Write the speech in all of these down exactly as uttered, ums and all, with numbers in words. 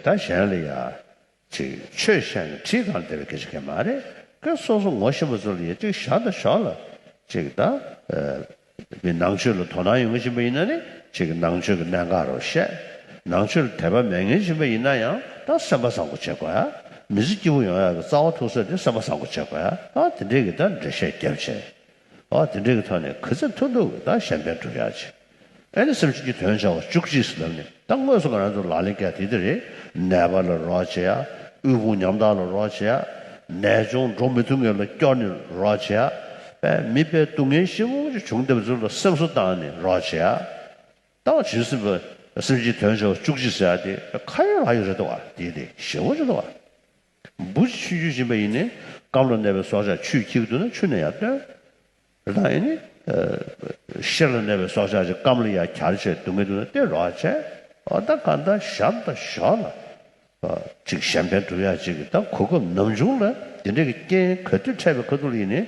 ད་གཞན་ལ་ཡ་ཅིག་ཆོས་བཤད་ནས་ཁྲིད་གང་བསྡད་པའི་སྐད་ཆ་གང་མ་རེད། ཀ་སོ་སོ་ངོ་ཤེས་པ་ཚོ་ལ་ཡ་ཅིག་བཞག་དང་ཞོག་ལ་ཅིག་ད་མི་ནང་ཆོས་ལ་དོ་སྣང་ཡོང་གི་ཡིན་པ་ཡིན་ན་ནི་ཅིག་ནང་ཆོས་ཀྱི་གནད་འགག་རོ་བཤད། ནང་ཆོས་ལ་དད་པ་མེད་མཁན་ཡིན་པ་ཡིན་ན་ཡང་ད་སེམས་པ་བཟང་པོ་བྱེད་དགོས་ཡ། མི་ཚེ་སྐྱིད་པོ་ཡོང་ཡ་གི་རྩ་བ་ཐུག་ས་དེ་སེམས་པ་བཟང་པོ་བྱེད་དགོས་ཡ། ཨ་དེ་འདྲས་ཀྱི་ད་འགྲེལ་བཤད་རྒྱབ་བྱས། ཨ་དེ་འདྲས་ཀྱི་ཐོག་ནས་ག་ཚོད་ཐུབ་ཐུབ་ཀྱི་ད་གཞན་ཕན་སྒྲུབ་ཡ་བྱེད། ཨེ་ནི་སེམས་ཅན་གྱི་དོན་བྱ་བ་བཅུ་གཅིག་ཟེར་ལབ་ནས་ད་དངོས་སུ་ང་རང་ཚོ་ལག་ལེན་བཀལ་དེ་དེ་རེད། ནད་པ་ལ་རོགས་བྱེད་ཡ། དབུལ་ཕོངས་ཉམ་ཐག་ལ་རོགས་བྱེད་ཡ། ནད་གཅོང་འགྲོ་མི་ཐུབ་མཁན་ལ་སྐྱོར་ནས་རོགས་བྱེད་ཡ། པས་མི་དཔེ་སྡུག་བསྔལ་ཞེ་པོ་ཅིག་བྱུང་བསྡད་པ་ཚོ་ལ་སེམས་གསོ་བཏང་ནས་རོགས་བྱེད་ཡ། ད་བ་བྱིན་ཟིན་པ་སེམས་ཅན་དོན་བྱ་བ་བཅུ་གཅིག་ཟེར་ཡ་དེ་ཁ་ཡོད་ལག་ཡོད་རེད་དོ་བ། དེ་དེ་ཞེ་པོ་ཅིག་འདུག་བ། འབུ་ཆུང་ཆུང་ཡིན་པ་ཡིན་ནའི་རྐངམ་ལ་གནས་པའི་སྲོག་ཆགས་ཆུས་འཁྱེར་གྱི་འདུག་ན་ཆུ་ནས་ཡར་བཏོན། རེད་ད་ཡིན་ནི། ཤེལ་ལ་གནས་པའི་སྲོག་ཆགས་ཅིག་རྐངམ་ལ་ཡར་གྱར་བྱས་སྡུག་བསྔལ་འདུག་ན་དེ་རོགས་བྱས། འོ་ད་གང་ལྟར་བཞག་ད་ཞོག་ལ། ཅིག་གཞན་ཕན་སྒྲུབ་ཡག་ཅིག་གི་ད་གོ་སྐབས་ནམ་བྱུང་ལ་དེ་འདྲའི་གི་རྐྱེན་ག་དུས་འཕྲད་པའི་ཁ་ཐུག་ལ་ཡིན་ནི།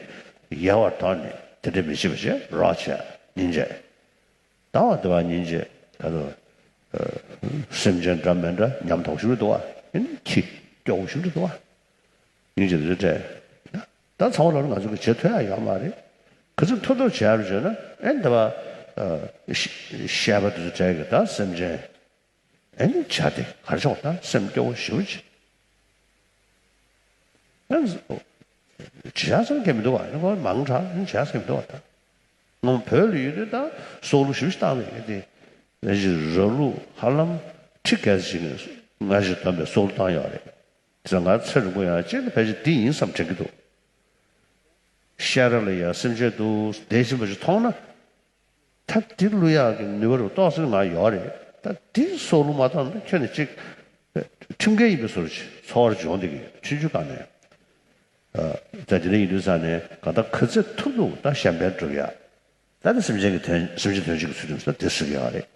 ཡལ་བར་དོར་ནས་དེ་འདྲ་མི་བྱེད་པ་བྱས་རོགས་བྱས་སྙིང་རྗེ། ད་བ་དེ་བ་སྙིང་རྗེ་ད་དུ། སེམས་ཅན་འདྲ་མི་འདྲ་ཉམ་ཐག་ཞིག་རེད་འདུག་བ། ཨེ་ནི་ཁྱི་སྐྱོ་བོ་ཞིག་རེད་འདུག་བ། སྙིང་རྗེ་དེ་འདྲ་སྤྲད། ད་ཚང་མ་ལ་ང་ཚོ་གི་བྱེད་ཐུབ་ཡ་ཡོད་མ་རེད། ག་ཚོད་ཐུབ་ཐུབ་བྱས་རུ་བྱས་ན་ཨེ་འདི་བ། བཤད་པ་དེ་ཚོ་གྲས་ཀྱི་ད་སེམས་ཅན། ཨེ་ནི་བྱ་དེ་ག་རེ་བྱ་བ་ད་སེམས་སྐྱོ་བོ་ཞེ་པོ་ཅིག་ཨེ་ནི་བྱ་ས་གི་མི་འདུག་བ། ཨེ་ནི་ཁོ་མང་དྲགས་ཨེ་ནི་བྱ་ས་གི་མི་འདུག་བ་ད། ང་བོད་ལ་ཡོད་དུས་ད་སྲོག་བླུ་ཞེ་པོ་ཅིག་བཏང་བས་ཨེ་དེ། ཨེ་ཅིག་ར་ལུག་ཧ་ལམ་ཁྲི་ག་ཚོད་ཅིག་ང་ཞིག་འདོན་པའི་སྲོག་བླུ་བཏང་ཡོད་རེད། དེ་ང་ཚེ་རིང་པོ་ཡང་གཅིག་ལ་ཕལ་ཆེར་འདི་ཡིན་བསམ་དྲན་གྱི་འདུག་ཤ་ར་ལ་ཡ་སེམས་ཅན་འདུག་བསྡད་བཞིན་པ་ཞིག་མཐོང་ན། ད་འདི་བླུ་ཡག་གི་ནུས་པ་རུ་ཏོག་ཙམ་ང་ཡོད་རེད། ད་འདི་སྲོག་བླུ་མ་བཏང་ན་ཁྱོད་ནི་གཅིག་ཁྲིམས་འགལ་ཡིན་པའི་བཟོ་འདྲ་ཅིག་ཚོར་བ་ཅིག་ཡོང་བསྡད་ཀྱི་ཡོད། ཆུང་ཆུང་སྒང་ནས། ད་དེ་འདྲ་ཡིན་དུས་ཙང་ནས་གང་ལྟར་ག་ཚོད་ཐུབ་ཐུབ་ད་གཞན་ཕན་སྒྲུབ་ཡག་ད་ནི་སེམས་ཅན་གྱི་དོན་སེམས་ཅན་དོན་བྱེད་ཀྱི་ཚུལ་ཁྲིམས་ཟེར་ན་དེ་ཟེར་གྱི་ཡོད་རེད།